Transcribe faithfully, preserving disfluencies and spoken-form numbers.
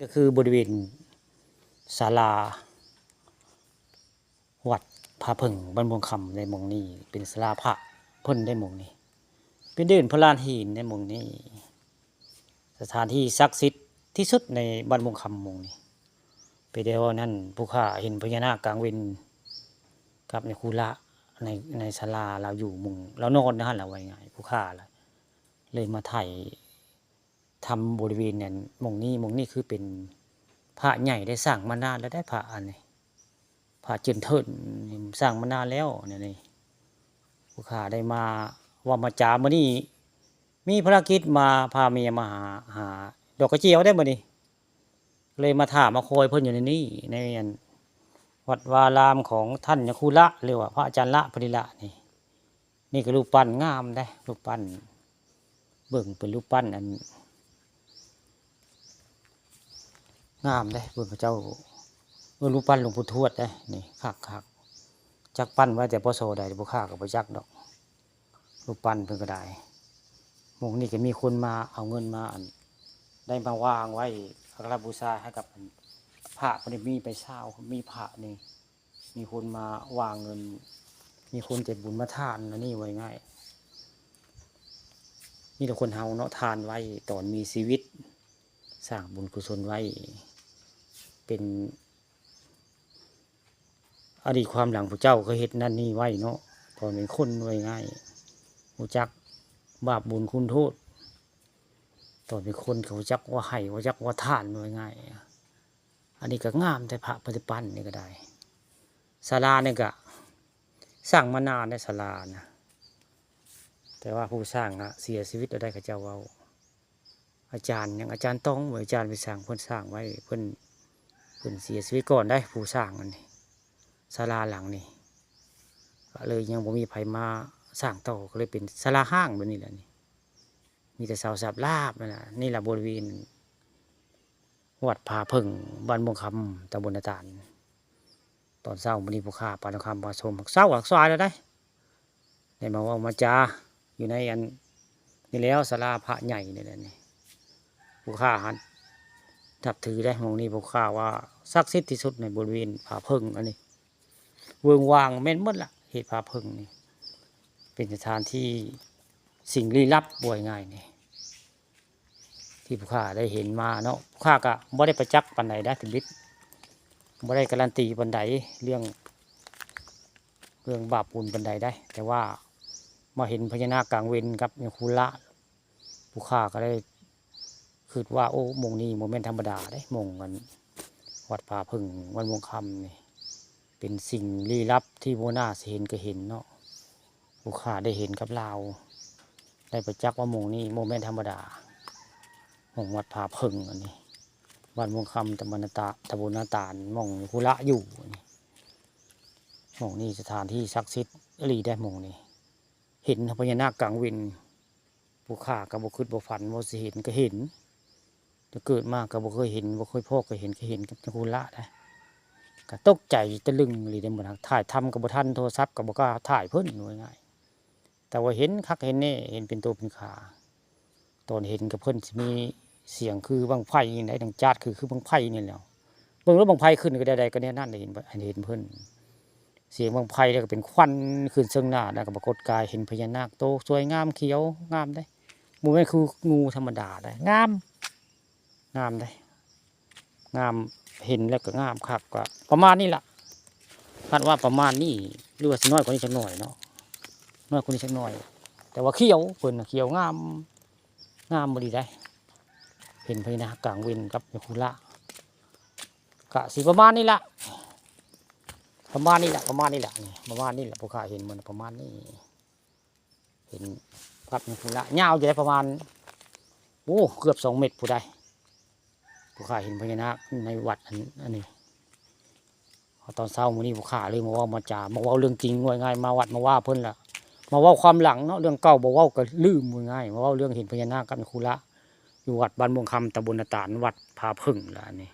ก็คือบริเวณศาลาวัดผาเพิ่งบ้านม่วงคำในหม่องนี้ เป็นศาลาพระเพิ่นในหม่องนี้ เป็นเดินพระลานหินในหม่องนี้ สถานที่ศักดิ์สิทธิ์ที่สุดในบ้านม่วงคำหม่องนี้ ไปเดียวนั้นผู้ข้าเห็นพญานาคกลางเว็นกับในคุระใน ในศาลาลาวอยู่หม่องลาวนอนนะฮะ ลาวว่าง่าย ผู้ข้าละเลยมาถ่าย ทำบริเวณนั้นหม่องนี้ หม่องนี้คือเป็นพระใหญ่ได้สร้างมานานแล้วได้ พระอันนี้ พระเจินเทินนี่สร้างมานานแล้วเนี่ยนี่ ผู้ข้าได้มาเว้ามาจามื้อนี้ มีภารกิจมาพาเมียมาหา หาดอกกระเจียวได้มื้อนี้ เลยมาถามมาคอยเพิ่นอยู่ในนี้ ในอันวัดวารามของท่านยะคุระ หรือว่าพระอาจารย์ละพอดีละนี่ นี่ก็รูปปั้นงามเด้ รูปปั้น เบิ่งเป็นรูปปั้นอัน งามเด้ เบิ่งเขาเจ้า เออ รูปปั้นหลวงปู่ทวดเด้ นี่คักๆ จักปั้นไว้แต่ พ.ศ. ใด ผู้ข้าก็บ่จักดอก รูปปั้นเพิ่นก็ได้ หม่องนี้ก็มีคนมาเอาเงินมาอัน ได้มาวางไว้อัครบูชาให้กับอัน พระเพิ่นมีไปซาว มีพระนี่ มีคนมาวางเงิน มีคนใจบุญมาทานอันนี้ ว่าง่าย มีแต่คนเฮาเนาะ ทานไว้ตอนมีชีวิต สร้างบุญกุศลไว้ เป็นอดีตความหลังผู้เจ้าเคยเฮ็ดนั่นนี่ไว้เนาะ ตอนเป็นคน ว่าง่าย รู้จักบาปบุญคุณโทษ ตอนเป็นคนเขารู้จักว่าให้ รู้จักว่าทาน ว่าง่าย อันนี้ก็งามแต่พระปฏิปันนี่ก็ได้ ศาลานี่ก็สร้างมานานในศาลานะ แต่ว่าผู้สร้างอะเสียชีวิตแล้วได้ เขาเจ้าเว้า อาจารย์หยัง อาจารย์ต้อง อาจารย์ไปสร้าง เพิ่นสร้างไว้ เพิ่น เพิ่นเสียชีวิตก่อนได้ ผู้สร้างอันนี้ ศาลาหลังนี้ ก็เลยยังบ่มีไผมาสร้างต่อ ก็เลยเป็นศาลาฮ้างแบบนี้แหละนี่ มีแต่เสาสาบลาบนั่นน่ะ นี่ล่ะบริเวณวัดผาเพิ่ง บ้านม่วงคำ ตำบลนาตาล ตอนเช้ามื้อนี้ผู้ข้าปานคำมาชม เช้าหลักซอยแล้วได้ ได้มาเว้ามาจาอยู่ในอันนี้แล้ว ศาลาพระใหญ่นี่แหละนี่ ผู้ข้าหันนับถือได้ หม่องนี้ผู้ข้าว่าศักดิ์สิทธิ์ที่สุดในบริเวณผาเพิ่งอันนี้ เวิ้งว้างแม่นหมดละ เขตผาเพิ่งนี่ เป็นสถานที่สิ่งลี้ลับ ว่าง่ายนี่ ที่ผู้ข้าได้เห็นมาเนาะ ผู้ข้าก็บ่ได้ประจักษ์ปานใดนะ ทำอิฐ บ่ได้การันตีปานใด เรื่อง เรื่องบาปบุญปานใดได้ แต่ว่ามาเห็นพญานาคกลางเว็นกับยะคุระ ผู้ข้าก็ได้คิดว่า โอ้ หม่องนี้บ่แม่นธรรมดาเด้ หม่องอันวัดผาเพิ่ง บ้านม่วงคำนี่ เป็นสิ่งลี้ลับที่บ่น่าสิเห็นก็เห็นเนาะ ผู้ข้าได้เห็นกับลาว ได้ประจักษ์ว่าหม่องนี้บ่แม่นธรรมดา หม่องวัดผาเพิ่งอันนี้ บ้านม่วงคำ ตำบลนาตา ตำบลนาตาล หม่องยะคุระอยู่อันนี้ หม่องนี้สถานที่ศักดิ์สิทธิ์อีหลีได้หม่องนี้ เห็นพญานาคกลางเว็น ผู้ข้าก็บ่คิดบ่ฝันว่าสิเห็นก็เห็น แต่เกิดมาก็บ่เคยเห็น บ่เคยพ้อก็เห็น ก็เห็นกับยะคุระได้ ก็ตกใจตะลึงอีหลีได้หมด ถ่ายทำก็บ่ทัน โทรศัพท์ก็บ่กล้าถ่ายเพิ่น ว่าง่าย แต่ว่าเห็นคักเห็นแน่ เห็นเป็นตัวเป็นขา ตอนเห็นกับเพิ่นสิมีเสียงคือบั้งไฟนี่ได้ ดังจาดคือ คือบั้งไฟนี่แหล้ว เบิ่งแล้วบั้งไฟขึ้นก็ได้ ได้ก็แนวนั้นได้เห็น อันเห็นเพิ่น เสียงบั้งไฟแล้วก็เป็นควันขึ้นเชิงหน้า แล้วก็ปรากฏกายเห็นพญานาคโตสวยงามเขียวงามได้ บ่แม่นคืองูธรรมดาได้ งาม งามได้ งาม เห็นแล้วก็งามคัก ก็ประมาณนี้ล่ะ คาดว่าประมาณนี้ หรือว่าสิน้อยกว่านี้จักหน่อยเนาะ น้อยกว่านี้จักหน่อย แต่ว่าเขียว เพิ่นน่ะเขียวงาม งามอีหลีได้ เห็นพญานาคกลางเว็นกับยะคุระ ก็สิประมาณนี้ล่ะ ประมาณนี้ล่ะ ประมาณนี้ล่ะ นี่ ประมาณนี้ล่ะ ผู้ข้าเห็นมันประมาณนี้ เห็นภาพนี้พุ้นละ ยาวอยู่ได้ประมาณ โอ้ เกือบสองเมตรพุ้นได้ ผู้ข้าเห็นพญานาคในวัดอัน อันนี้ ตอนเช้ามื้อนี้ผู้ข้าเลยมาเว้ามาจา มาเว้าเรื่องจริง ว่าง่าย มาวัดมาว่าเพิ่นล่ะ มาเว้าความหลังเนาะ เรื่องเก่าบ่เว้าก็ลืม ว่าง่าย มาเว้าเรื่องเห็นพญานาคกับยะคุระ อยู่วัดบ้านม่วงคำ ตำบลนาตาล วัดผาเพิ่งล่ะอันนี้